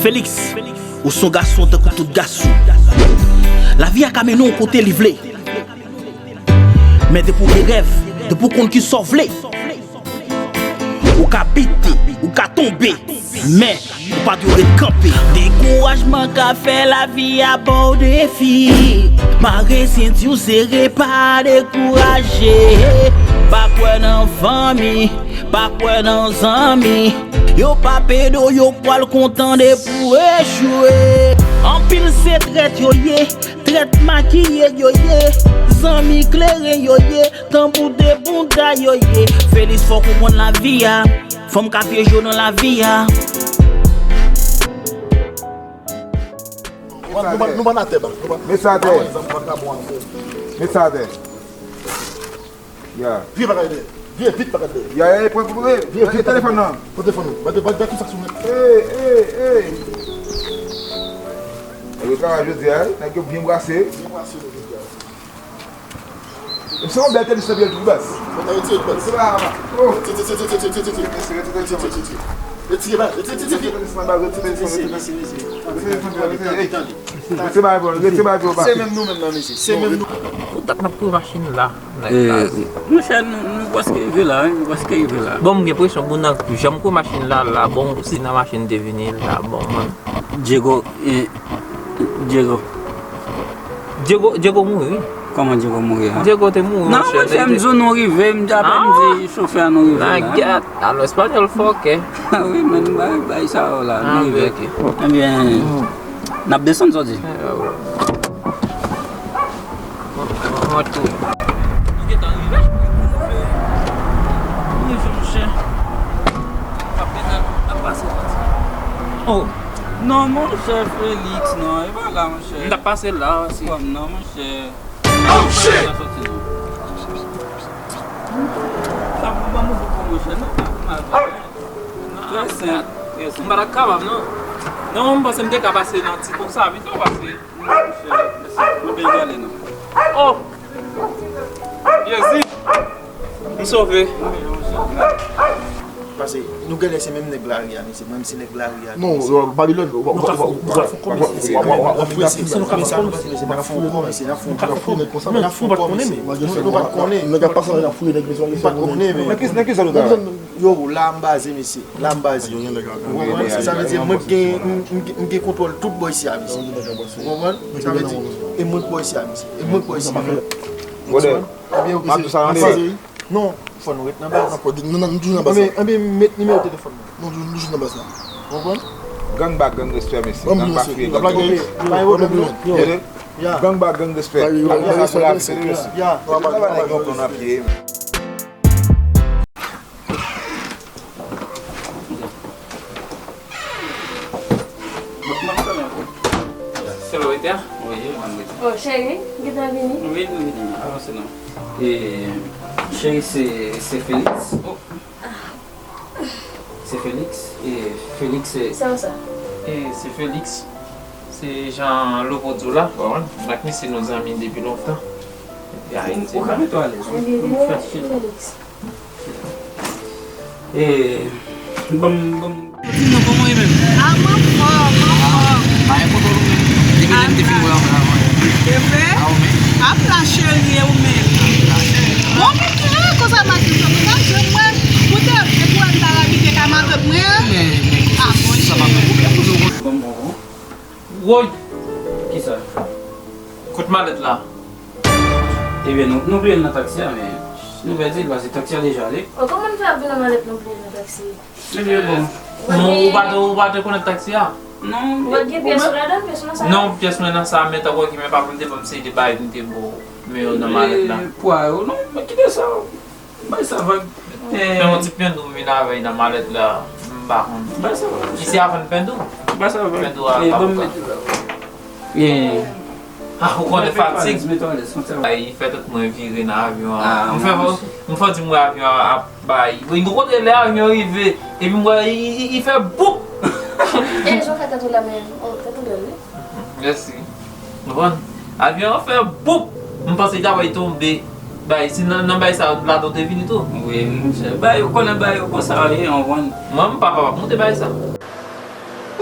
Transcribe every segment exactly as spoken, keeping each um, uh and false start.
Felix, ou se yon gason tankou tout gason. Lavi a ka mennen w kote li vle. Men depi w gen rèv, depi w konn kisa w vle, ou ka bite, ou ka tonbe, men ou pa dwe ret kanpe. Dekourajman ka fè lavi a ba w defi. Mare senti w sere, pa dekouraje. Pa kwè nan fanmi, pa kwè nan zanmi. Yo p ap ede w, yo pral kontan depi w echwe. Anpil se trèt yo ye, trèt makiye yo ye, zanmi kleren yo ye, tanbou de bouda yo ye. Felix, fò w konprann lavi a. Fanm ka pyeje w nan lavi a. Nou pa, nou pa, nou pa nan tè, ba. Nou pa. Met sa atè. Met sa atè. Ya. Vire pa gade. Vire vit pa gade. Ya, ya, pran, pran, pran. Vire vit. Telefòn nan. Pran telefòn nan. Ba, ba, ba, tout sa sou mwen. Ey, ey, ey. Nèg yo travay jodi a, wi. Nèg yo byen brase. Byen brase, jodi a. Se yon bèl tenis nan pye l tou, baz. Mwen ta retire l, baz. Se pa, oh. Retire, retire, retire, retire, retire. Retire, baz. Retire, retire, retire. Retire tenis nan, baz. Retire tenis nan, retire tenis nan. Retire tenis nan, retire. Ey. Retire bagay pou, retire bagay pou, baz. Se menm nou menm nan, mesye. Se menm nou. Ou dat n ap kouye machin la, nèg la. Monchè, nou, nou prèske rive la, wi, nou prèske rive la. Bon, m gen presyon pou n janm kouye machin la, la, bon, si nan machin te vini la, bon, man. Diego, eh, Diego. Diego, Diego mouri, wi. Kòman Diego mouri a? Diego te mouri, non, monchè, monchè, m di w nou rive, m di apèn di chofè a nou rive la. Nan gèt, alò espanyòl fòkè. Wi, men bay, bay sa yo la, nou rive. Ebyen, n ap desann, sa w di? Mwen tou. Nou gentan rive. Rive, monchè. N ap desann, n ap pase pati. Oh. Non, monchè, Felix, non, e pa la, monchè. M t ap pase la osi. Kòm non, monchè. Oh, shit! Sa pou ban mwen pou, monchè, non, pa mal. Trè senp, trè senp. M pa t ap kapab, non. Non, m panse m te ka pase nan ti konsa, pito, paske. Monchè, mèsi. Mwen byen pale, non. Oh! Jezi! M sove. Paske nou genlè se menm nèg lari a, mesye. Mwen, m se nèg lari a. Non, pa gen lòt. Nou ka fè yon kòmès, mesye. N ap fè yon kòmès, n ap fè yon kòmès. N ap fè yon kòmès, mesye. N ap fè yon kòmès. Nou pa t konnen, men. Nou pa t konnen, men. Nan ki zòn ou ta? Yo, la m baze, mesye. La m baze. Ou konprann? Sa vle di, mwen gen, m, m, m gen kontwòl tout bò isi a, mesye. Ou konprann? Sa vle di, e mwen k bò isi a, mesye. E mwen k bò isi a. Ebyen, oke, se, non, fò nou ret nan baz. Nou, nou, nou toujou nan baz la. Anben, anben, met nimewo telefòn mwen. Nou, nou, nou toujou nan baz la. Ou konprann? Gang bak gang respè, mesye. Gang pa fouye gang. Pa gen pwoblèm, non. Tande? Gang bak gang respè. Pa gen pwoblèm, respè, respè. Se lè w rete a? Wi, wi, mwen rete. Oh, cheri, gentan vini? Wi, mwen vini. Avanse non. E, cheri, se, se Felix. Oh. Se Felix. E, Felix, se. Sa w sa? E, se Felix. Se jan Lobo di w la, w konprann? Mwen ak misye nou zanmi depi lontan. Depi Ayiti. Ou ka mete w alèz, wi. Felix. E, ban m, ban m. Di non, kòman w ye menm? A, mwen anfòm, mwen anfòm. Pa gen kontwòl ou menm. Depi lè m te fin wè w la, mwen. E vre? A, ou menm. Ap la cheri, e ou menm? Bon, men ki jan konsa maten sa, men pa jwenn mwen. Ou te, depi w ta abite kay matant mwen an? Men, men, a, monchè. Sa pa fè pwoblèm pou nou. Bon, bon, bon. Woy! Kisa? Kot malèt la? Ebyen, nou, nou bliye l nan taksi a, men nou pèdi l, paske taksi a deja ale. Oh, kòman n fè ap vin nan malèt nou bliye l nan taksi? Ebyen, bon. Ou pa te, ou pa te konnen taksi a? Non. Ou pa t gen pyès ou ladan, pyès ou nan sa? Non, pyès mwen nan sa, men tankou ki men pa pou m te ban m se de bagay m te bo, men yo nan malèt la. Pwa yo, non, men kite sa. Bay sa vag. Fè yon ti pendou m vin avè l nan malèt la, m pa konn. Bay sa vag. Isi a vann pendou. Bay sa vag. Pendou a pa bon ka. Ah, ou konnen fatig. Ay, fè tèt mwen vire nan avyon an. M fè, m fè di m wè avyon an ap bay. Wi, nou kote lè avyon rive, epi m wè li, li, li fè boup. E, jan w fè tèt ou la menm. Oh, tèt ou bèl, wi. Mèsi. Ou konprann? Avyon an fè boup! M panse li ta pral tonbe. Bay, si nan, nan bay sa, ladan w te vini tou. Wi, monchè. Bay, ou konnen bay yo konsa yo ye, ou konprann? Mwen, m pa kapab monte bay sa.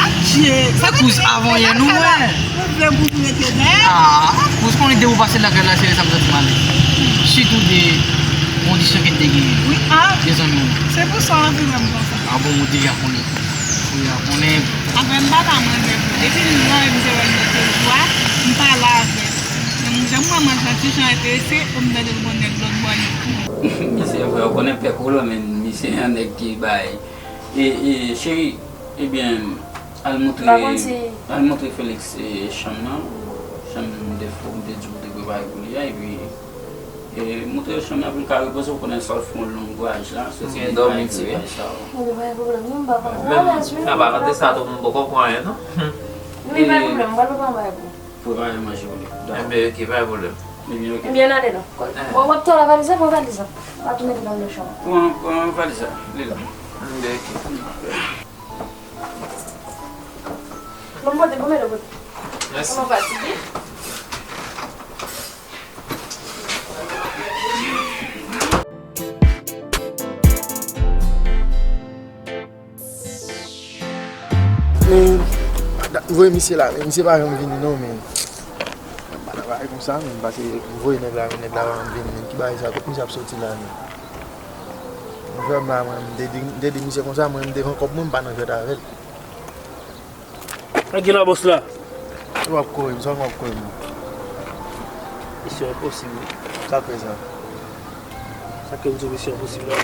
Adje! Se kouz avan yè nou wè. Mwen vle pou m rete nèt. Ah, kouz konnen depi w pase lakay la, se sa m santi m ale. Sitou de kondisyon ke n te genyen. Wi, ah. De zanmi w. Se pou sa w anvi wè m konsa. Ah bon, ou deja konnen. Ou deja konnen. Apre m pa ka manje pou. Depi m nan, m te wè l nan toujou a, m pale avè l. Men jan m wè manje an ti jan enterese, pou m tande l gon nèg lòt bò li. Misye vre, ou konnen pè kolon, men misye yon nèg ki bay. E, e, cheri, ebyen, al montre, al montre Felix, e, chanm nan. Chanm de fo, m te di w te prepare pou li a, epi, e, montre yo chanm nan pou l ka repoze, ou konnen sa l fè yon long vwayaj la, soti Dubay, ti bagay sa yo. Ebyen, pa gen pwoblèm, non, m pa pran. Mwen alèz, wi. Nan pa rete sa tou, m poko pran anyen, non. Wi, pa gen pwoblèm, m pral prepare yon bagay pou ou. Prepare manje pou li. Dakò. Ebyen, ok, pa gen pwoblèm. Ebyen, ok. Ebyen, n ale non. Bon, w ap tou la valiz la, pran valiz la. W ap tou mete nan yon chanm. Pran, pran valiz la, li la. Ebyen, ok. Bon, pote, bon, mete, pote. Mèsi. Kòman w fatige? Men, voye misye la, men misye pa janm vini non, men. Pa nan bagay konsa, men, paske m voye nèg la, men nèg la pa janm vini, men ki bagay sa, kot misye ap soti la, men? Mwen vrèman la, mwen, m te di, m te di misye konsa, mwen, m devan kòb mwen, m pa nan jwèt avè l. Sa gen la, bòs la? Ou ap kouri m, sa w ap kouri m? Misyon enposib wi. Sa k fè sa? Sa ke m di w misyon enposib la.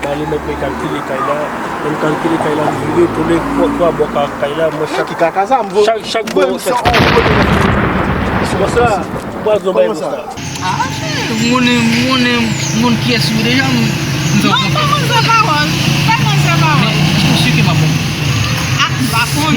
Ba li mèt mwen kalkile kay la. Mwen kalkile kay la, m vire tounen twa, twa bò ka-, kay la. Mwen chak, ki kaka sa, m vo-, chak, chak bò, chak, bòs la, pwazo bay bòs la. Ah, m konnen, m konnen, m konn kiyès ou ye deja, m, m fè w konfyans. Non, pa manzè pawòl. Pa manzè pawòl. Men, èske w si ke m ap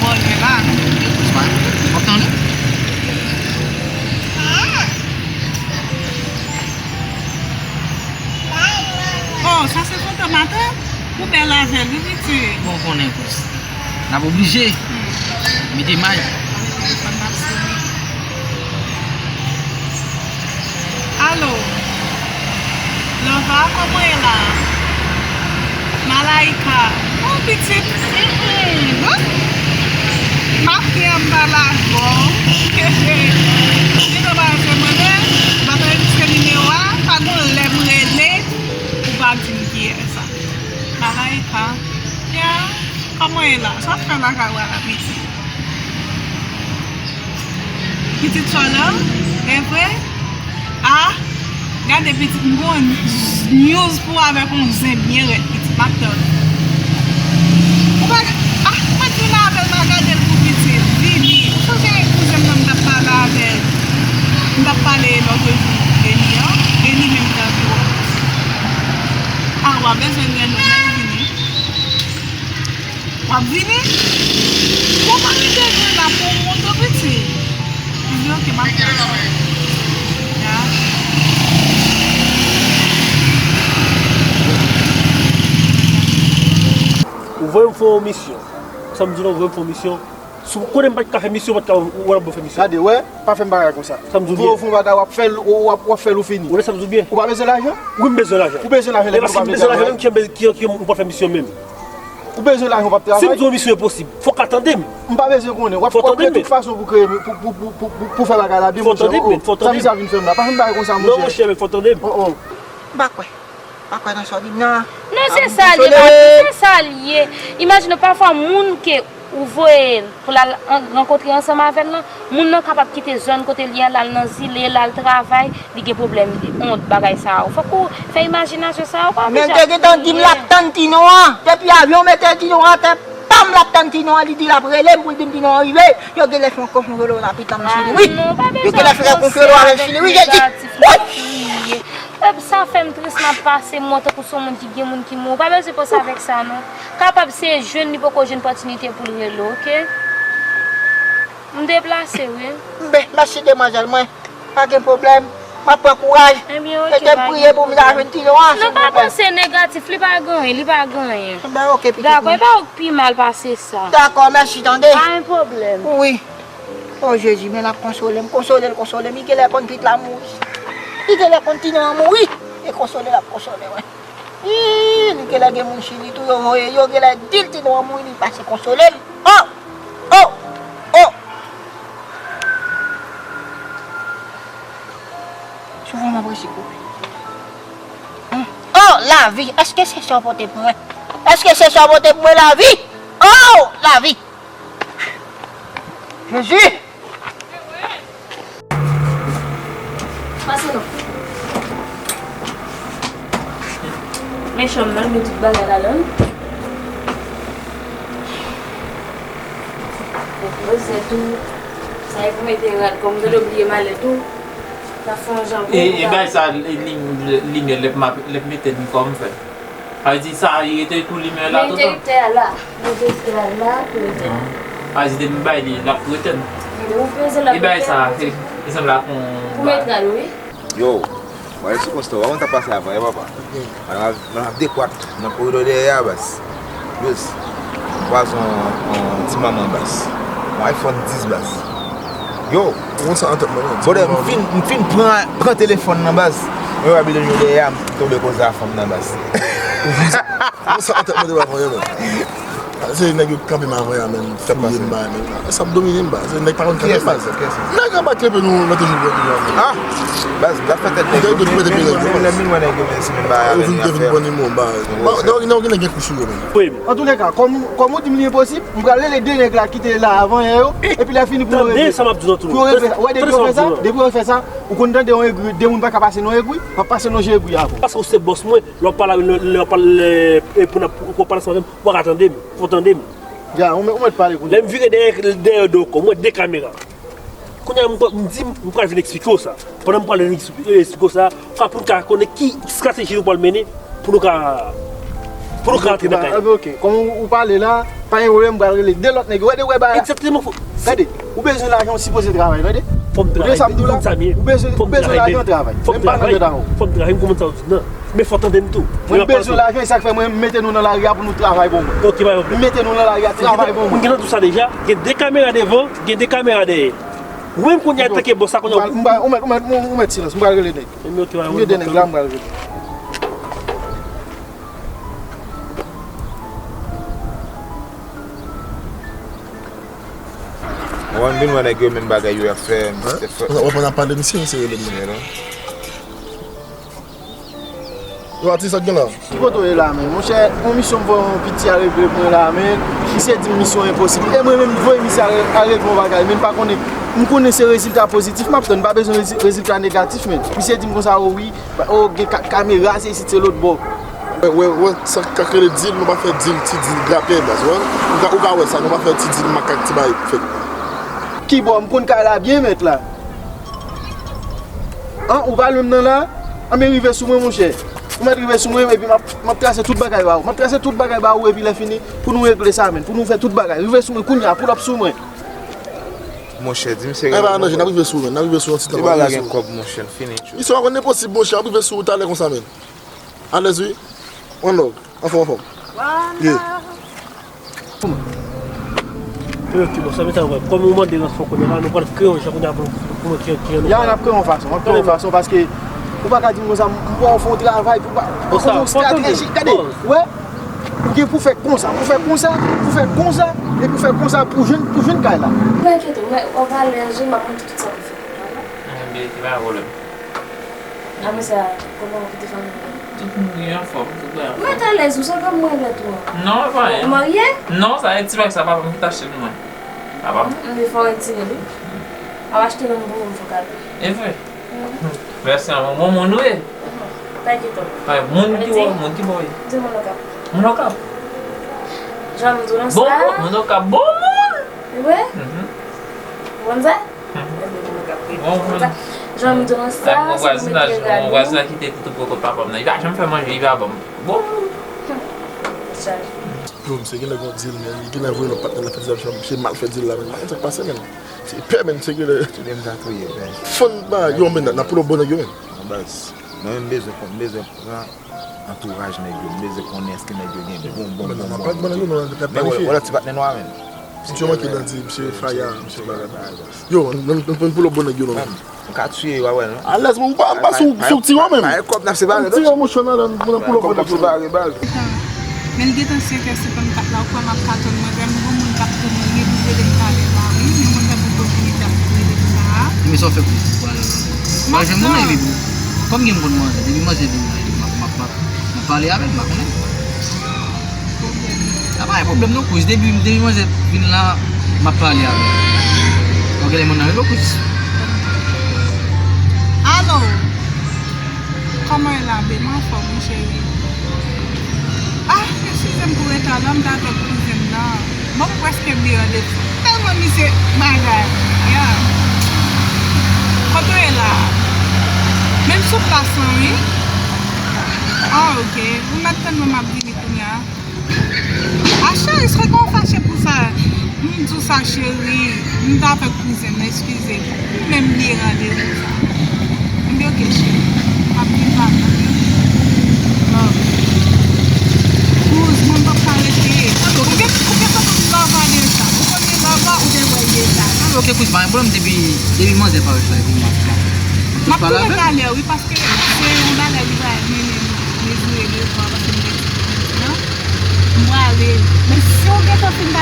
bò lwen la. W ap tande? Oh, sa se foto maten? Ou bèl avè l, wi, pitit. Bon, konnen kous. N ap oblije mete may. Alo. Lova, kòman w ye la? Malaika. Oh, pitit. Mm-mm. M ap gen m pale avè w. Gen yon bagay se mande, m ap anrejistre nimewo a, pa gen lè m rele, ou pa di m kiyès. Malaika. Ya, kòman w ye la? Sa w ap fè lakay ou a la, pitit? Pitit sòlò, e vre? Ah, gade pitit, m gon news pou w avèk yon zen byen rèd, pitit, m ap tann ou. Ou pa, ah, mwen t vin avè l, m a gade l pou pitit, vini. Ou sonje kouzen m nan m t ap pale avè l? M t ap pale lòt jou de li an, e li menm t anvi wè w. Ah, w a bezwen grann moun nan vini. W ap vini? Bon, pa rete lwen la pou w monte piti. Li di, "Ok, m ap fè sa." Ya. Ou voye m fè yon misyon. Sa m di la, ou voye m fè yon misyon. Si w konnen m pa t ka fè misyon, w pa t ka wè m ap fè misyon. Gade, wè, pa fè m bagay konsa. Sa m di w byen. Ou voye w fè yon bagay, w ap fè l, w, w ap, w ap fè l ou fini. Ou wè sa m di w byen. Ou pa bezwen lajan? Wi, m bezwen lajan. Ou bezwen lajan, lè ou pa bezwen lajan, menm ki, ki, ki, ou pa fè misyon menm. Ou bezwen lajan, w ap travay. Si m di w misyon enposib, fòk w tande m. M pa bezwen konnen. W ap, w ap kreye tout fason pou kreye, pou, pou fè bagay la byen, monchè. Fò w tande m, men, fò w tande m. Sa misye ap vin fè m la? Pa fè m bagay konsa, monchè. Non, monchè, men fò w tande m. Oh, oh. M pa kwè. M pa kwè nan sa w di m nan. Non, se sa l ye, papi, se sa l ye. Imajine w, pafwa, moun ke ou voye l pou l al an-, rankontre ansanm avè l lan, moun nan kapab kite zòn kote l ye a, l al nan zile, l al travay, li gen pwoblèm, ont, bagay sa yo. Fòk ou fè imajinasyon sa yo, pa bezwen. Men l te gentan di m l ap tann Tinon an. Depi avyon mete Tinon an atè, pam, l ap tann Tinon an, li di l ap rele m pou l di m Tinon an rive. Yo genlè fè yon konfyon velo rapid nan machine, wi. Yo genlè fè yon konfyon velo avèk Chili, wi, Jezi. Wi! Sa fè m tris, m ap pase mò tankou se yon moun ki gen moun ki mouri. Ou pa bezwen panse avèk sa, non. Kapab se jwenn li poko jwenn opòtinite pou l rele, oke? M deplase, wi. Mèsi, demwazèl mwen. Pa gen pwoblèm. M ap pran kouraj. Ebyen, oke, ede m priye pou m ta jwenn Tinon an, silvouplè. Non, pa panse negatif, li pa gen anyen, li pa gen anyen. Dakò, e pa ou k pi mal pase sa. Dakò, mèsi, tande. Pa gen pwoblèm. Wi. O Jezi, men l ap konsole m, konsole l, konsole m. Li genlè konn pitit la mouri. Li genlè konn Tinon an mouri. E konsole l ap konsole mwen. Ii, li genlè gen moun Chili tou, yo voye, yo genlè di l Tinon an mouri, li pase konsole l. Oh! Oh! Oh! Souvan m ap resi koupe. Hmm. Oh, lavi! Èske se sa w pote pou mwen? Èske se sa w pote pou mwen, lavi? Oh, lavi! Jezi! Pase non. Men chanm nan, gen tout bagay ladan l. Bon, se tou. Sa e pou mete rad, kòm m te bliye malèt ou. Sa fè yon jan pou. E, e bay sa, li, li, limyè, lè m ap, lè m mete l, kòman m fè? Sa vle di sa, li rete tou limyè la toutan? Men entèriptè a la. Men entèriptè a la, pou rete. Sa vle di depi m bay li, l ap rete. Ou peze l ap rete. E bay sa, se, se sanble ak yon pou mete rad, wi. Yo, mwen sou konstan, w ap pase avan, e papa. Nan, nan dekwat, nan koridò dèyè a, baz. Baz, m kwaze yon, yon ti manman, baz. Yon iPhone dis, baz. Yo, ou konn sa antant mwen, non? Brother, m fin, m fin pran, pran telefòn nan, baz. Mwen wè bidon yo dèyè a, m tonbe koze a fanm nan, baz. Ou konn sa antant mwen te wè mwen, non? Se nèg yo k kanpe m avan ya menm, k ap touye m ba menm. Sa ap domine m ba. Se nèg pa konn kanpe baz. Nèg anba kanpe nou nan toujou bwè toujou. Ah! Baz, la fè tèt nèg yo. Nèg yo mete pye nèg yo. Lè m vin wè nèg yo menm si menm ba avè nou y ap fè. Yo vin pran nimo baz. Nèg yo gen kou sou yo menm. Antouleka, kòm kòm ou di m li enposib, m pral rele de nèg la ki te la avan yè yo, epi lè fini pou yo regle sa. Pou yo regle sa. Ou wè depi yo fè sa, depi yo fè sa, ou konn tande yon egri, de moun pa ka pase nan egri, w ap pase nan je egri a avan. Paske ou se bòs mwen, lè w ap pale, lè w ap pale, e, pou n ap, pou w ap pale ansanm avè m, ou pa ka tande m, fò w tande m. Ya, ou mèt, ou mèt pale kounye a. Lè m vire dèyè, dèyè do w kò, m wè de kamera. Kounye a, m, m di, m pral vin eksplike w sa. Pandan m pral vin eksplike w sa, pou n ka konnen ki estrateji nou pral mennen pou nou ka, pou nou ka antre nan kay la. Ok, ok. Kòm ou, ou pale la, pa gen pwoblèm, m pral rele de lòt nèg yo. Wè de wè ba. Egzakteman. Gade, ou bezwen lajan, ou sipoze travay, tande? Fò m travay, m konn sa m ye. Ou bezwen, ou bezwen lajan, travay. Fò m travay, fò m travay, m konprann sa w di nan. Men fò w tande m tou. Mwen bezwen lajan, e sa k fè mwen mete nou nan lari a pou nou travay pou mwen. Ok, pa gen pwoblèm. Mete nou nan lari a, travay pou mwen. M gen nan tou sa deja, gen de kamera devan, gen de kamera dèyè. Ou menm kounye a tanke bòs la kounye a. M pral, m pral, ou mèt, ou mèt, ou mèt silans, m pral rele nèg. M gen de nèg la, m pral rele. Mwen vin wè nèg yo menm bagay yo ap fè, misye fè. Wè pandan ap pale misye, misye rele m. Yo, atis, sa k gen la? Ki kote w ye la menm? Monchè, yon misyon m voye yon piti a regle pou mwen la menm. Misye di m misyon enposib. E mwen menm, m voye misye al, al regle yon bagay, men m pa konnen. M konnen se rezilta pozitif m ap tann, m pa bezwen rezi-, rezilta negatif, menm. Misye di m konsa, o wi, o gen kat kamera, se isit, se lòtbò. Wè, wè, wè, sa k rele dil, nou pa fè dil, ti dil grapyè, baz, wè. Ou ka, ou ka wè sa, nou pa fè ti dil makak, ti bagay fèk. Kibò, m konn kay la byen, mèt la. An, ou pa lwen m nan la? Anben rive sou mwen, monchè. Ou mèt rive sou mwen, epi m ap, m ap trase tout bagay ba ou. M ap trase tout bagay ba ou, epi lè fini, pou nou regle sa, menm. Pou nou fè tout bagay. Rive sou mwen, kounye a, pull up sou mwen. Monchè, di misye. Anben, anranje, n ap rive sou ou, menm. N ap rive sou ou, yon ti tan. Misye pa gen kòb, monchè, n fini, tchou. Misye pa konn enposib, monchè, ap rive sou ou talè konsa, menm. Alèz, wi. One love. Anfòm, anfòm. Ye. Kòman? Wi, ok, bon, sa mete anvè. Kòm ou mande ransò kounye a la, nou pral kreye yon jan kounye a pou, pou nou kreye, kreye nou. Ya, n ap kreye yon fason, n ap kreye yon fason paske ou pa ka di m konsa, m, m pou fè yon travay, pou pa, pou fè yon estrateji. Gade, wè, ou gen pou fè konsa, pou fè konsa, pou fè konsa, e pou fè konsa pou jwenn, pou jwenn kay la. Pa enkyete w, w ap alèz, wi, m ap montre tout sa pou fè. Ebyen, se pa yon pwoblèm. Apre sa, kòman w kite fanmi w? Tout moun gen anfòm, tout bagay anfòm. Mèt alèz ou, sa fè m renmen tou. Non, e pa anyen. Ou marye? Non, sa e ti bag sa papa m ki t achte l mwen. Papa m. M te fè w retire li. M ap achte menm pou ou, m fè w kado. E vre? Mèsi anpil. Bon moun ou ye? Pa enkyete w. Moun ki bò, moun ki bò w ye? Di moun Okap. Moun Okap? Jan m di w nan sa. Bon moun, moun Okap, bon moun! Wi. Ou konn sa? Jan m di w sa, se pou mete rad nou. Vwazinaj ki te tou pre kot papa m nan, li pa janm fè manje, li pa ban m. Bon. Yo, misye genlè gon dil, men li genlè voye lòt patnè l la fè dil la, misye mal fè dil la, men pa konn sa k pase, men. Se pè, men, misye genlè. Tande m sa tou ye, men. Fann ba yo, men, n ap pran bon nèg yo, men. Baz, mwen menm bezwen konn, bezwen pran antouraj nèg yo, m bezwen konnen èske nèg yo gen bon, bon, bon, bon. Men wè, wè lòt ti patnè nou a, men. Misye manke dandi, misye faya, misye bagay. Yo, nou, nou, nou, nou pran bon nèg yo, non. M ka tiye yo, wè, non. Alèz, mwen, m pa, m pa sou, sou ti yo, menm. Pa kòb n ap separe, non. Tire mouchwa nan, nan, nan pou lòt nèg yo. Men l gentan senkè senkannkat la, ou kwè m ap ka tann mwen, menm gon moun k ap tann mwen, li rele m talè la, wi, men mwen fè poko vini t ap rele m sa a. Men sa w fè pou, pou al, pou al jwenn moun nan, epi pou, kòm gen m konn manzè, depi manzè vin la, epi m ap, m ap, m ap, m ap pale avè l, m pa konnen. Sa pa gen pwoblèm non, Kris. Depi, depi manzè vin la, m ap pale avè l. Ou genlè moun nan rele w, Kris. Alo! Kòman w ye la, bebe? M anfòm, wi, cheri. Ah, eskize m pou reta la, m t avèk kouzen m nan. Bon, m prèske bliye randevou. Tèlman misye bagay. Ya. Kote w ye la? Men m sou plas lan, wi. Ah, ok. Ou mèt tann mwen, m ap vini kounye a. A cheri, se kòman w fache pou sa? M di w sa, cheri. M t avèk kouzen m, eskize m. M menm bliye randevou sa. Ebyen, ok, cheri. M ap vin pa kont, wi. Love. Kouz, mwen m p ap ka rete. Ou gen, ou gen santi love a deja. Ou konn gen love la, ou te wè l deja. Ok, kouz, pa gen pwoblèm depi, depi manzè parèt la, epi m ap, m ap, m ap tounen talè, wi, paske se yon bagay li va mennen nou mezire devan, paske m gen ti pwoblèm, non? M prale. Men si w gen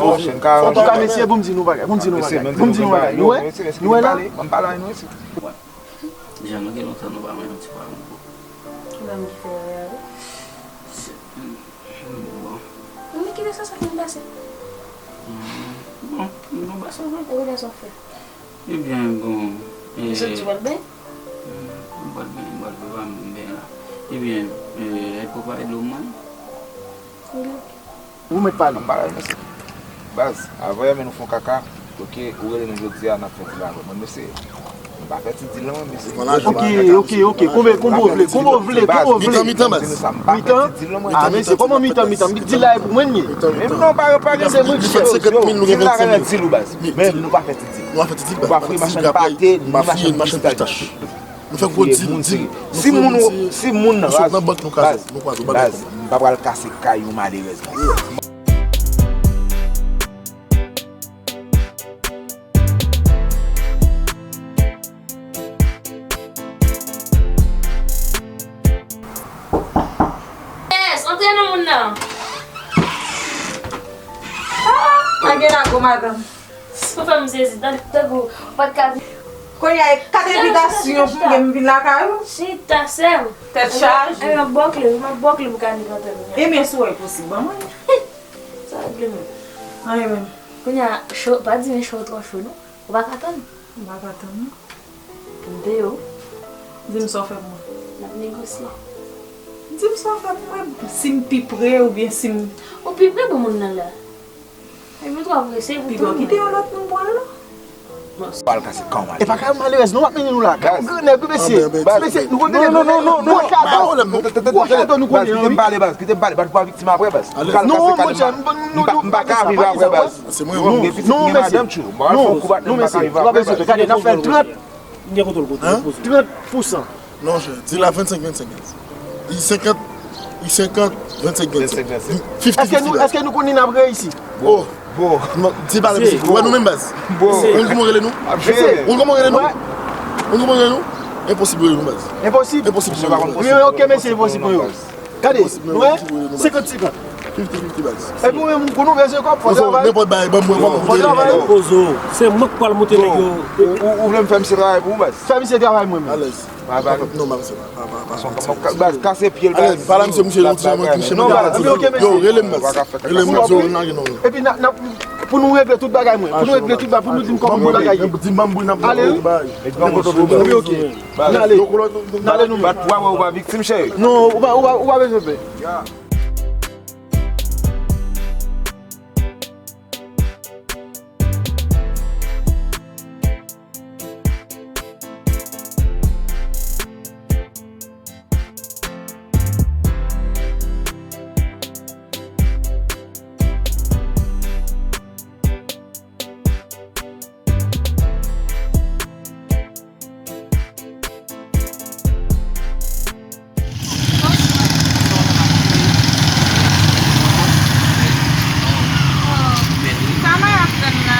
Antouka, mesye, bon m di nou bagay, bon m di nou bagay, bon m di nou bagay. Nou wè? Nou wè la? Ban m pale avè nou, mesye. Jan nou gen lontan nou pa wè yon ti pwa yon kou. Ki nonm ki fè yo la wi? Bon. Men kilè sa, sa fin pase? Bon, nou pa sa vre. Ou wè sa w fè? Ebyen, bon. Ou sot di w al benyen? M pral benyen, m pral prepare m benyen la. Ebyen, e, ay poko ay dlo mwen. Ou mèt pale. Anba la, mesye. Baz, avan yè men nou fè yon kaka, oke, ou rele nou jodi a, n ap fè dil avè mwen, mesye. Nou pa fè ti dil lan, mwen, mesye. Ok, ok, ok. Konbyen, konbyen w vle, konbyen w vle, konbyen w vle? Mitan, mitan, baz. Mitan? Ah, mesye, kòman mitan, mitan? Dil la e pou mwen li ye. Menm non, pa, pa gen dil, dil la ka nan dil ou, baz. Men nou pa fè ti dil. Nou pa fè ti dil, baz. Nou pa fè pate, ni machann pistach. Nou fè gwo dil, dil. Si moun, si moun nan, baz, baz, m pa pral kase kay yon malerèz, baz. Yes, antre non moun nan. Ah, pa gen lago, madanm. Ou fè m sezi, tan, tankou, ou pa t ka vin. Kounye a, e kat envitasyon pou m gen m vin lakay ou? Chita, sè m. Tèt chaje. E, m ap bòkle, m ap bòkle pou Kani kanpe m. Ebyen, si w wè e posib, ban mwen. Sa regle mwen. Anyen menm. Kounye a, cho, pa di men cho twò cho non. Ou pa ka tann? M pa ka tann non. M deyò. Di m sa w fè pou mwen. N ap negosye. Di m sa w fè pou mwen, si m pi pre oubyen si m... Ou pi pre pou moun nan la. Epi w twò prese pou... Piga w kite yon lòt moun pran l non. Pral kase kò w. E pa kay malerèz non, w ap mennen nou la. Kay yon gran nèg wi mesye. Mesye, nou konn tande non, non, non, non, gwo chado. Gwo chado nou konnen wi. Kite m pale baz, kite m pale baz, pou pa viktim apre baz. Non monchè, m pa ka viv apre baz. Se mwen menm. Non mesye. Non mesye, ou pa bezwen pè. Gade, n ap fè trant. M gen kontwòl kote. Trant pou san. Non, chè, di la vennsenk vennsenk. I senkant, i senkant, vennsenk vennsenk. Fifty fifty la. Èske nou konn li n ap reyisi? Oh. Di pale misye. Ou wè nou menm baz. Ou konn kòman rele nou? Ou konn kòman rele nou? Ou konn kòman rele nou? Enposib rele nou baz. Enposib? Enposib. Ok mesye, enposib pou yo. Gade, nou wè? Senkant senkant. Fifty fifty baz. Epi ou menm, ou konnen w bezwen kòb, fò travay. Nenpòt bagay, ban m wè kòman. Fò travay. Pozo, se mwen k pral monte nèg yo. Ou vle m fè misye travay pou ou baz? Fè misye travay mwen menm. Alèz. Pa, pa, non, pa, pa, pa, pa, pa. Baz, kase pye l baz. Alèz, pale misye, misye, yon ti jan mwen ki cheme. Non baz. Yo, rele m baz. Rele m baz, yo, nan gen non. Epi n ap, n ap, pou nou regle tout bagay mwen. Pou nou regle tout bagay, pou nou di m kòman pou bagay ye. Di m ban m boul n ap... Ale wi. Wi, ok. N ale. N ale nou menm. Bat pou w wè ou pa viktim cheri. Non, ou pa, ou pa, ou pa bezwen pè. Sa mwen ap tann la.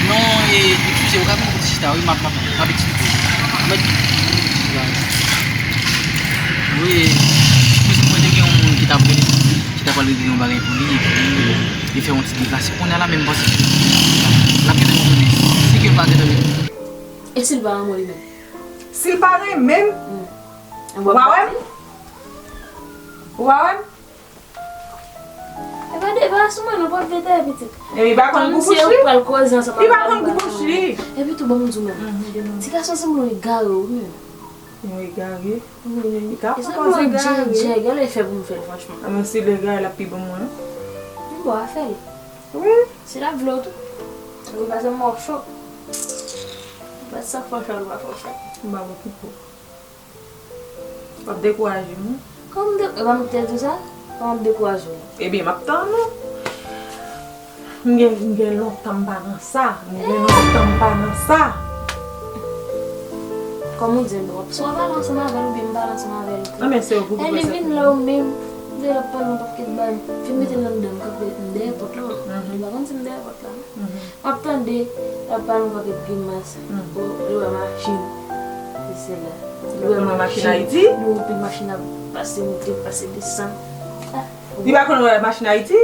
Non, e, eksplize, ou ka vin kote chita, wi, m ap, m ap, m ap eksplike. Mèt, wi, paske mwen te gen yon moun ki t ap rele, ki t ap al regle yon bagay pou li, epi li fè yon ti deplase. Kounye a la menm panse l ap gentan retounen. Si ke l pa gentan retounen. E si l pa renmen w li menm? Si l pa renmen m, ou pa wè m? Ou pa wè m? E pa de, e pa sou mwen non, pòt vete pitit. E li pa konn gou bouch li? Li pa konn gou bouch li. Epi tou ban m di w menm. Ti gason sanble yon egare wi menm. Yon egare? Wi. Li ka fè kòz egare. Gade l fè pou m fè l franchman. A men si l egare l ap pi bon mwen. Bon, a fè l. Wi. Si l ap vle w tou. Ou pa janm mò cho. Bat sa fò fè, ou pa fò fè. M pa wè ki po. W ap dekouraje m wi. Kòman m de, e pa m ki te di w sa? Kòman m dekouraje w? Ebyen, m ap tann ou. M gen, m gen lontan m pa nan sa. M gen lontan m pa nan sa. Kòm ou di, w ap swa pale ansanm avè l oubyen m pale ansanm avè l tou. Nan men se yo pou... E li vin la ou menm, de l ap pale yon pakèt bagay. Fin mete l anndan, m kanpe, m dèyè pòt la. Li pa konn si m dèyè pòt la non. M ap tande, l ap pale yon pakèt grimas. Ou, li wè machin. Se sèl la. Li wè machin Ayiti? Li wè anpil machin ap pase, monte, pase, desann. Li pa konn wè machin Ayiti?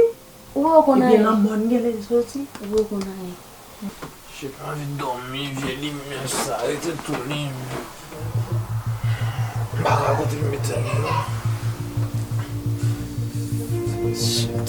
Ou wè ou konn anyen. Ebyen nan mòn gen lè li soti. Ou wè ou konn anyen. Shit, m anvi dòmi, vye limyè sa rete tou li. M pa ka kote m mete l non. Shit.